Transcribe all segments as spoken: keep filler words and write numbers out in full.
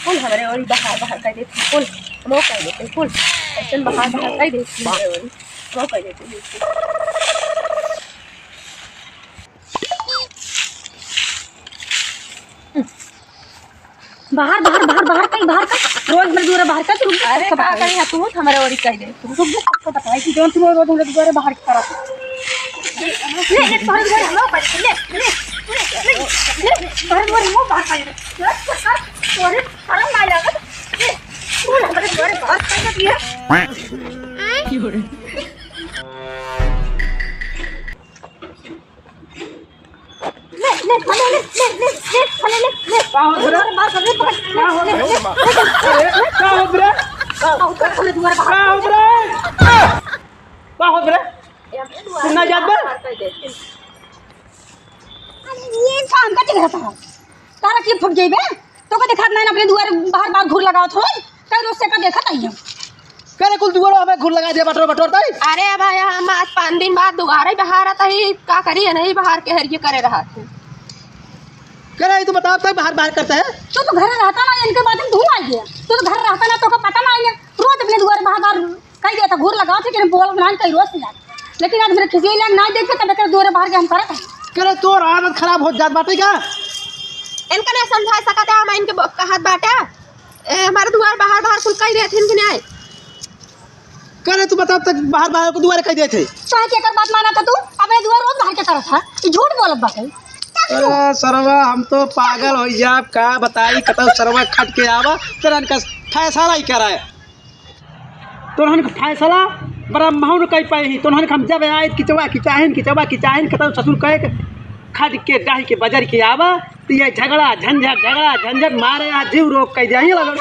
कुल हमरे ओरी बहार बहार कइ देत, कुल हमहू कइ देत, कुल अइसन बहार बहार कइ देत हमरे ओरी, हमहू कइ देत। बहार, बहार, बहार, बहार कइ, बहार कइ, रोज हमरे दुआरे बहार कइ, तू रुक, अरे, सबको का बताई। कही, तू हमरे ओरी कइ दे, तू रुक, रुक, सबको बताई कि जौन तू रोज, रोज हमरे दुआरे बहार करत। ले, ले, तोहरे दुआरे हम लोग बहार, ले, ले, ले, ले, तोहरे दुआरे हम लोग बहार कइ दे। तोहरे शरम ना लागत? ले, तू हमरे दुआरे बहार कइ दे। ले, ले, ले, ले। का होत रे? अरे, का होत रे? का होत रे? का होत रे? तू ना जात बा? अरे, ये इंसान का दिख रहा था। तारा की फट जाई बे? तोका देखात नाहीं ना अपने दुआरे बहार बहार घूर लगावत हो? कई रोज से का देखत आई हम। करे कुल दुआरो हमें घूर लगा दे, बटोर बटोर दई। अरे भाई, हम आज पाँच दिन बाद दुआरे बहारत ही, का करी, नहीं बहार के हरिये करे रहत। करे, ई तो बताओ, तई बहार बहार करत है। तू तो घर रहता ना, इनके बाद में तू आई गया। तू तो घर रहता ना, तोका पता ना आई। रोज अपने दुआरे बहार बहार कई देत है, घूर लगावत है, कि बोलत नाहीं, कई रोज से जात। लेकिन आज मेरे खिसियाई लाग नाहीं देखे, तब एकर दुआरे बहार के हम करत है। करे, तोर आदत खराब होत जात बाटे का? इनका ना समझा सकत है, हम इनके ब-, कहत बाटे। ए, हमारे दुआर बहार बहार कुल कई देत हिन कि नाहीं? करे, तू बता, तक बहार बहार को दुआरे कई देत है। चाहे के एकर बात माना था तू, अपने दुआर रोज बहार के करत है, ई झूठ बोलत बाटे। अरे सरवा, हम तो पागल होइ जाब, का बताई, कतौ सरवा खट के आवा, तेरा इनका फैसला ही कराए। तोहन के फैसला ब्रह्मउन कइ पाई ही। तोहन के हम जब आए किचवा किचाहिन, किचवा किचाहिन, कतौ ससुर कहे के खट के डाहि के बजर के आवा, तो ये झगड़ा झंझट, झगड़ा झंझट मारे आ जीव रोक कइ जाही लगन।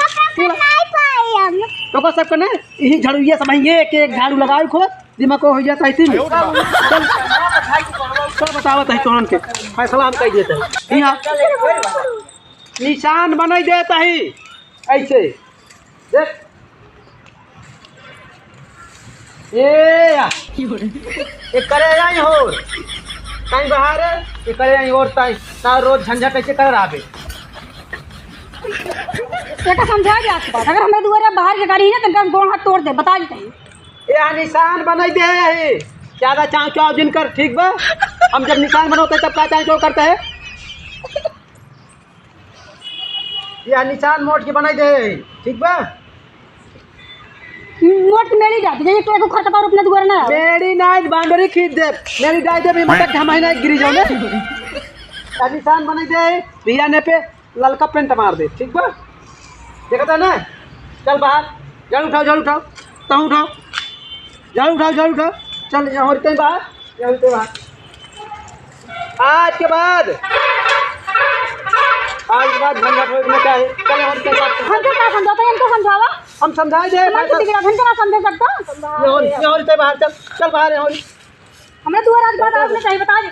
तोहका सबके ने यही झाड़ू, ये सब यही एक एक झाड़ू लगाई खूब, दिमाग को होइ जात है तीन। चल, चल बतावत है तोहन के फैसला हम कइ देत है। हियाँ निसान बनाइ देत है। अइसे, देख। ए या। ए करे आई होर। ताई बहार है, ए करे आई होर ताई। ना रोज झंझट अइसे करे रहबे। एका समझा दे आज के बाद। अगर हमरे दुआरे बहार के गाड़ी है ना, तो हम गोड़ हाथ तोड़ दे, बता देते हैं। ए, आ निसान बनाइ दे है। ज्यादा चाव चाव जिन कर, ठीक बा? हम जब निसान बनोते, तब का चाव चाव करते हैं? या निसान मोट के बनाइ दे, ठीक बा? मोट मेरी डाल दे, ये तो एक खर्च पर अपने दुआरे ना आवे। मेरी नाइट बाउंड्री खींच दे, मेरी डाल दे, भी मतलब घमाई ना गिरी जाओ ने। या निसान बनाइ दे, भैया ने पे ललका पेंट मार दे, ठीक बा? देखता ना? चल बहार, झाड़ू उठाओ, झाड़ू उठाओ, तहूँ उठाओ। झाड़ू उठाओ, झाड़ू उठाओ। चल, यहाँ और कहीं बहार, यहाँ और कहीं बहार। आज के बाद, आज के बाद झंझट होए के ना चाहे। चल, यहाँ और कहीं बहार। हमके का समझाता है, इनको समझावा। हम समझाए दे, हमके बिगड़ा, हमके ना समझे सकता। ये और, ये और कहीं बहार, चल, चल बहार, यहाँ और। हमरे दुआर आज बात आपने सही बता दे।